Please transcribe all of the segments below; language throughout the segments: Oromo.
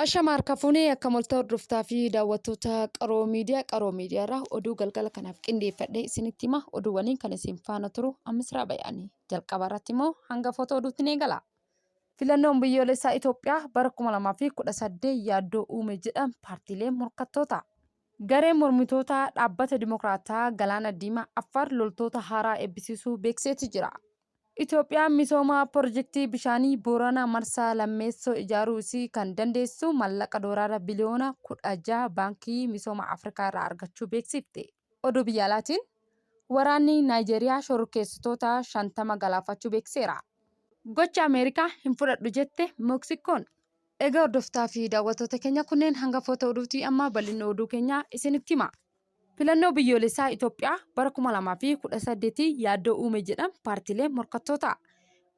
Ashama harka fuunee akka molta hordoftaa fi daawwattoota Qaroo Miidiyaa. Qaroo Miidiyaa irraa oduu galgala kanaaf qindeeffadhe isinitti hima. Oduu waliin kan isin faana turu Ammisraa Bayaanii. Jalqaba irratti immoo hangafoota oduutti ni eegala. Filannoon biyyoolessaa Itoophiyaa bara 2018 yaaddoo uume jedhan paartiileen morkattootaa. Gareen mormitootaa Dhaabbata Dimokiraataa Galaana Diimaa Affaar loltoota haaraa eebbisiisuu beeksiseeti jira. Itoophiyaan misooma pirojektii bishaanii Booranaa marsaa lammeessoo ijaaruu isii kan dandeessisu mallaqa doolaara biliyoona 16 Baankii Misooma Afrikaa irraa argachuu beeksifte. Oduu biyya alaatiin Waraanni Naayijeeriyaa shororkeessitoota 50 galaafachuu beeksiseera. Gocha Ameerikaa hin fudhadhu jette Meksikoon. Egaa hordoftaa fi daawwattoota keenya kunneen hangafoota oduuti amma bal'inni oduu keenyaa isinitti hima. Filannoo biyyoolessaa Itoophiyaa bara 2018 yaaddoo uume jedhan paartiileen morkattootaa.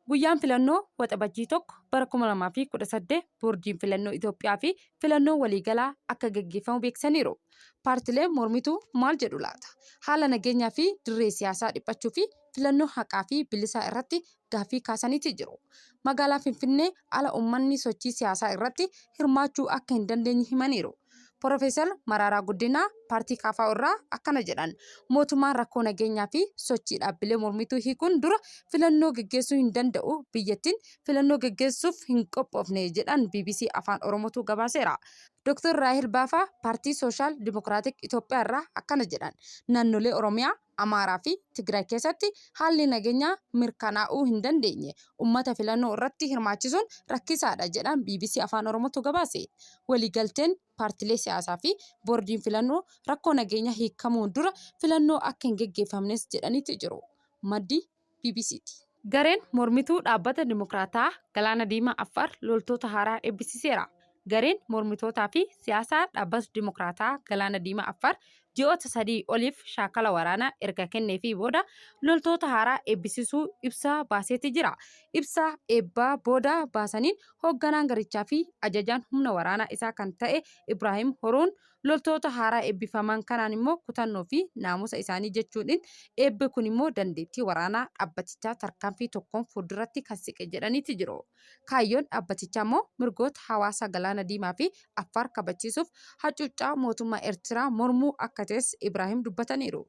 Guyyaan filannoo Waxabajjii 1 bara 2018 Boordiin Filannoo Itoophiyaa fi filannoon waliigalaa akka gaggeeffamu beeksisaniiru. Paartileen mormituu maal jedhu laata? Haala nageenyaa fi dirree siyaasaa dhiphachuu fi filannoo haqaa fi bilisaa irratti gaaffii kaasaniiti jiru. Magaalaa Finfinnee ala ummanni sochii siyaasaa irratti hirmaachuu akka hin dandeenye himaniiru. Porofeesar Maraaraa Guddinaa paartii KFO irraa akkana jedhan. Mootummaan rakkoo nageenyaa fi sochii dhaabbilee mormituu hiikuun dura filannoo geggeessuu hin danda'u, biyyattiin filannoo geggeessuuf hin qophoofne jedhan bbc Afaan Oromootu gabaaseera. Dr. Raahel Baafaa paartii Sooshaal Dimokiraatik Itoophiyaa irraa akkana jedhan. Naannolee Oromiyaa, Amaaraa fi Tigraay keessatti haalli nageenyaa mirkanaa'uu hin dandeenye. Ummata filannoo irratti hirmaachisuun rakkisaadha jedhan bbc Afaan Oromootu gabaase. Waliigalteen paartilee siyaasaa fi boordiin filannoo rakkoo nageenyaa hiikkamuun dura filannoo akka hin geggeeffamnes jedhaniiti jiru. Maddi BBCti. Gareen mormituu Dhaabbata Dimokiraataa Galaana Diimaa Affaar loltoota haaraa eebbisiiseera. Gareen mormitootaa fi siyaasaa Dhaabbata Dimokiraataa Galaana Diimaa Affaar ji'oota sadii oliif shaakala waraanaa erga kenneefii booda loltoota haaraa eebbisiisuu ibsa baaseeti jira. Ibsa eebbaa booda baasaniin hoogganaan garichaa fi ajajaan humna waraanaa isaa kan ta'e Ibraahim Horuun Loltoota haaraa eebbifaman kanaan immoo kutannoo fi naamusa isaanii jechuudhin eebbi kun immoo dandeettii waraanaa dhaabbatichaa tarkaanfii tokkoon fuulduratti kan siqe jedhaniiti jiru. Kaayyoon dhaabbatichaa immoo mirgoota hawaasa Galaana Diimaa fi Affaar kabachiisuuf hacuuccaa mootummaa Ertiraa mormuu akka ta'es Ibraahim dubbataniiru.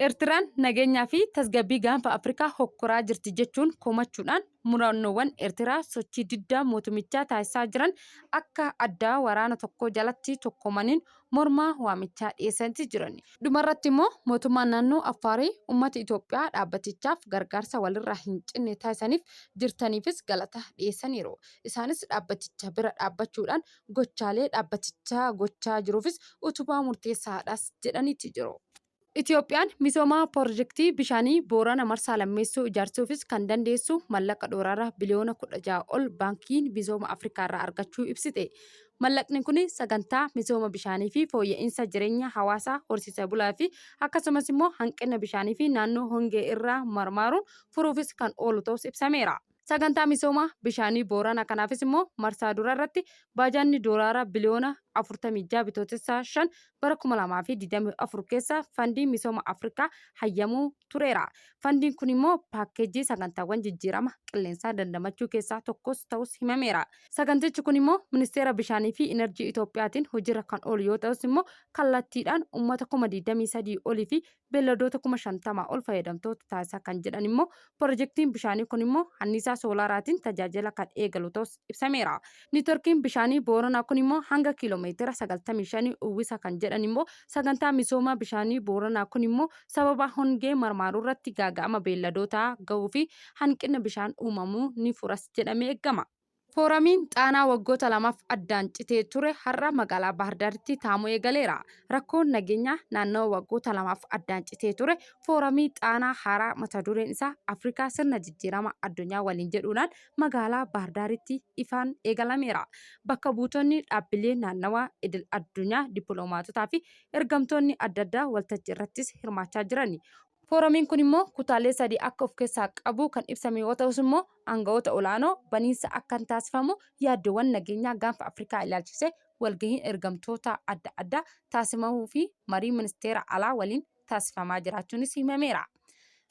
Ertiraan nageenyaa fi tasgabbii gaanfa Afrikaa hokkoraa jirti jechuun komachuudhaan murannoowwan Ertiraa sochii diddaa mootummichaa taasisaa jiran akka addaa waraana tokkoo jalatti tokkoomaniin mormaa waamichaa dhiyeessaniiti jiran. Dhumarratti immoo mootummaan naannoo Affaarii ummata Itoophiyaa dhaabbatichaaf gargaarsa walirraa hin cinne taasisaniif jirtaniifis galata dhiyeessaniiru. Isaanis dhaabbaticha bira dhaabbachuudhaan gochaalee dhaabbatichaa gochaa jiruufis utubaa murteessaadhas jedhaniiti jiru. Itoophiyaan misooma porojektii bishaanii Boorana marsaa lammeessoo ijaarsuufis kan dandeessu mallaqa doolaara biliyoona 16 ol Baankiin Misooma Afrikaarraa argachuu ibsite. Mallaqni kun sagantaa misooma bishaanii fi fooyya'insa jireenya hawaasaa horsiise bulaa fi akkasumas immoo hanqina bishaanii fi naannoo hongee irraa marmaaruun furuufis kan oolu ta'us ibsameera. Sagantaa misooma bishaanii Boorana kanaafis immoo marsaa dura irratti baajaanni doolaara biliyoona 46 Bitootessa 5 bara 2024 keessa Fandiin Misooma Afrikaa hayyamuu tureera. Fandiin kun immoo paakkeejjii sagantaawwan jijjiirama qilleensaa dandamachuu keessaa tokkos ta'us himameera. Sagantichi kun immoo Ministeera Bishaanii fi Inerjii Itoophiyaatiin hojiirra kan oolu yoo ta'us immoo kallattiidhaan uummata 23,000 olii fi beelladoota 50,000 ol fayyadamtoota taasisa kan jedhan immoo pirojektiin bishaanii kun immoo anniisaa soolaaraatiin tajaajila kan eegalu ta'us ibsameera. Niitworkiin bishaanii Booranaa kun immoo hanga kiiloomeetira 95 uwwisa kan jedhan immoo sagantaa misooma bishaanii Booranaa kun immoo sababa hongee marmaaruu irratti gaaga'ama beelladootaa gahuu fi hanqina bishaan uumamuu ni furas jedhamee eegama. Fooramiin Xaanaa waggoota lamaaf addaan citee ture har'a magaalaa Baahirdaaritti taa'amuu eegaleera. Rakkoon nageenyaa naannawa waggoota lamaaf addaan citee ture Fooramii Xaanaa haaraa mata dureen isaa Afrikaa sirna jijjiirama addunyaa waliin jedhuudhaan magaalaa Baahirdaaritti ifaan eegalameera. Bakka buutonni dhaabbilee naannawaa, idil addunyaa, dippiloomaatotaa fi ergamtoonni adda addaa waltajjii irrattis hirmaachaa jirani. Fooramiin kun immoo kutaalee sadii akka of keessaa qabu kan ibsame yoo ta'us immoo aanga'oota olaanoo baniinsa akkan taasifamu yaaddoowwan nageenyaa gaanfa Afrikaa ilaalchisee walgahiin ergamtoota adda addaa taasifamuu fi marii ministeera alaa waliin taasifamaa jiraachuunis himameera.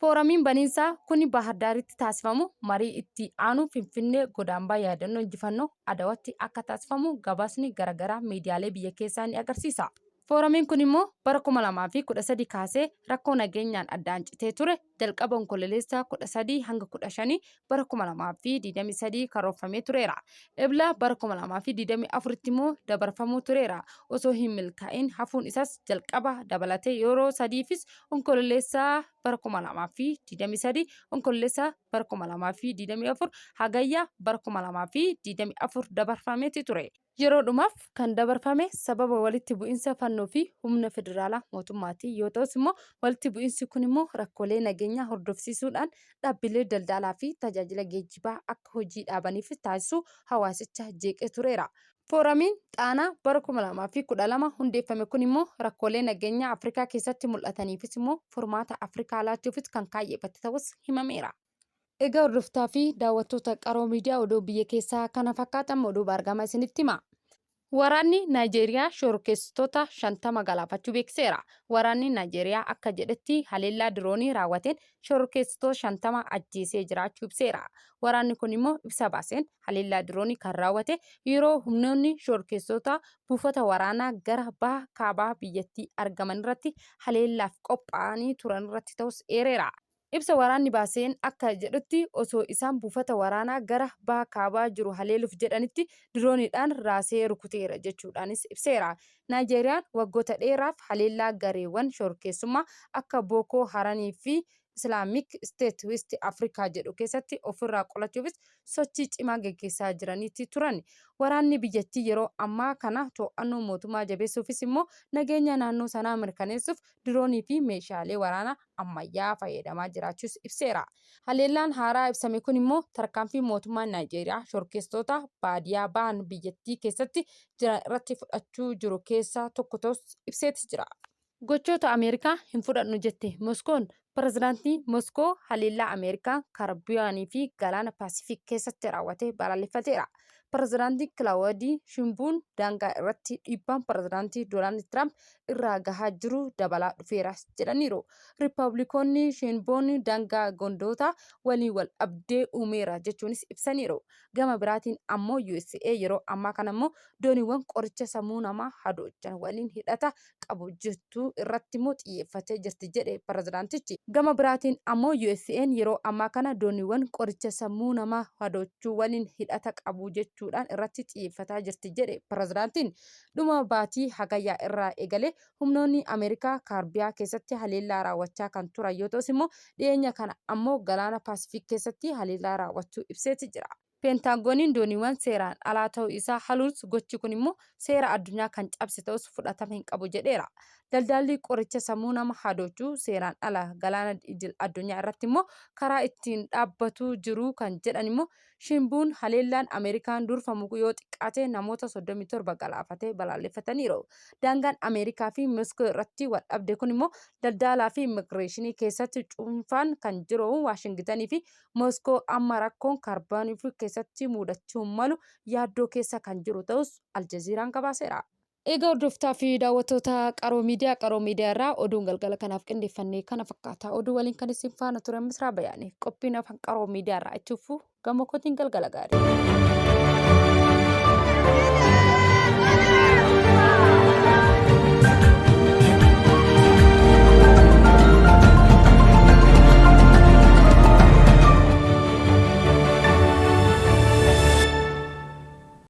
Fooramiin baniinsaa kuni Baahirdaaritti taasifamu marii itti aanu Finfinnee Godaambaa Yaadannoo Injifannoo Adawatti akka taasifamu gabaasni garagaraa miidiyaalee biyya keessaa ni agarsiisa. Fooramiin kun immoo bara 2013 kaasee rakkoo nageenyaan addaan citee ture jalqaba Onkololeessa 13 hanga 15 bara 2023 karoorfamee tureera. Ebla bara 2024tti immoo dabarfamuu tureera. Osoo hin milkaa'in hafuun isaas jalqaba dabalatee yeroo sadiifis Onkololeessa bara 2023, Onkololeessa bara 2024, Hagayya bara 2024 dabarfameeti ture. Yeroo dhumaaf kan dabarfame sababa walitti bu'insa Fannoo fi humna federaalaa mootummaatiin yoo ta'us immoo walitti bu'insi kun immoo rakkoolee nageenyaa hordofsiisuudhaan dhaabbilee daldalaa fi tajaajila geejjibaa akka hojii dhaabaniif taasisuu hawaasicha jeeqee tureera. Fooramiin Xaanaa bara 2012 hundeeffame kun immoo rakkoolee nageenyaa Afrikaa keessatti mul'ataniifis immoo furmaata Afrikaa laachuufis kan kaayyeffate ta'us himameera. Egaa hordoftaa fi daawwattoota Qaroo Miidiyaa oduu biyya keessaa kana fakkaatan oduu baargama isinitti hima. Waraanni Naayijeeriyaa shororkeessitoota 50 galaafachuu beeksiseera. Waraanni Naayijeeriyaa akka jedhetti haleellaa diroonii raawwateen shororkeessitoota 50 ajjeesee jiraachuu ibseera. Waraanni kun immoo ibsa baaseen haleellaa diroonii kan raawwate yeroo humnoonni shororkeessitootaa buufata waraanaa gara baha kaabaa biyyattii argaman irratti haleellaaf qophaa'anii turan irratti ta'us eereera. Ibsa waraanni baaseen akka jedhutti osoo isaan buufata waraanaa gara baha kaabaa jiru haleeluuf jedhanitti dirooniidhaan raasee rukuteera jechuudhaanis ibseera. Naayijeeriyaan waggoota dheeraaf haleellaa gareewwan shororkeessummaa akka Bookoo Haranii fi Islaamik Isteet West Afrikaa jedhu keessatti ofirraa qolachuufis sochii cimaa geggeessaa jiraniiti turan. Waraanni biyyattii yeroo ammaa kana to'annoo mootummaa jabeessuufis immoo nageenya naannoo sanaa mirkaneessuuf diroonii fi meeshaalee waraanaa ammayyaa fayyadamaa jiraachuus ibseera. Haleellaan haaraa ibsame kun immoo tarkaanfii mootummaan Naayijeeriyaa shororkeessitoota baadiyaa bahan biyyattii keessatti jiran irratti fudhachuu jiru keessaa tokko ta'us ibseeti jira. Gochoota Ameerikaa hin fudhadhu jette Moskoon. Pirezidaantiin Moskoo haleellaa Ameerikaan Kaarbiyaanii fi Galaana Paasifik keessatti raawwate balaaleffateera. Pirezidaantiin Kilaawodii Shimbuun daangaa irratti dhiibbaan pirezidaantii Doonaald Tiraamp irraa gahaa jiru dabalaa dhufeera jedhaniiru. Rippaablikoonni Sheenboon daangaa gondoota waliin wal dhabdee uumeera jechuunis ibsaniiru. Gama biraatiin ammoo USA yeroo ammaa kana immoo dooniiwwan qoricha sammuu namaa hadoochan waliin hidhata qabu jettu irratti immoo xiyyeeffatee jirti jedhe pirezidaantichi. Gama biraatiin ammoo USAn yeroo ammaa kana dooniiwwan qoricha sammuu namaa hadoochuu waliin hidhata qabu jechuudhaan irratti xiyyeeffataa jirti jedhe pirezidaantiin. Dhuma baatii Hagayyaa irraa eegalee humnoonni Ameerikaa Kaarbiyaa keessatti haleellaa raawwachaa kan turan yoo ta'us immoo dhiyeenya kana ammoo galaana Paasifik keessatti haleellaa raawwachuu ibseeti jira. Peentagooniin dooniiwwan seeraan alaa ta'uu isaa haluus gochi kun immoo seera addunyaa kan cabse ta'us fudhatama hin qabu jedheera. Daldaalli qoricha sammuu nama hadoochu seeraan ala galaana idil addunyaa irratti immoo karaa ittiin dhaabbatu jiru kan jedhan immoo Shimbuun haleellaan Ameerikaan durfamu yoo xiqqaate namoota 37 galaafate balaaleffataniiru. Daangaan Ameerikaa fi Moskoo irratti wal dhabde kun immoo daldaalaa fi immigireeshinii keessatti cuunfaan kan jiru Waashingitanii fi Moskoo amma rakkoon kaarboonii keessatti muudachuu malu yaaddoo keessa kan jiru ta'us Aljaziiraan gabaaseera. Egaa hordoftaa fi daawwattoota Qaroo Miidiyaa, Qaroo Miidiyaa irraa oduun galgala kanaaf qindeeffanne kana fakkaata. Oduu waliin kan isin faana ture Misraa Bayaanii. Qophiin afaan Qaroo Miidiyaa irraa itti fufu gama kootiin galgala gaarii.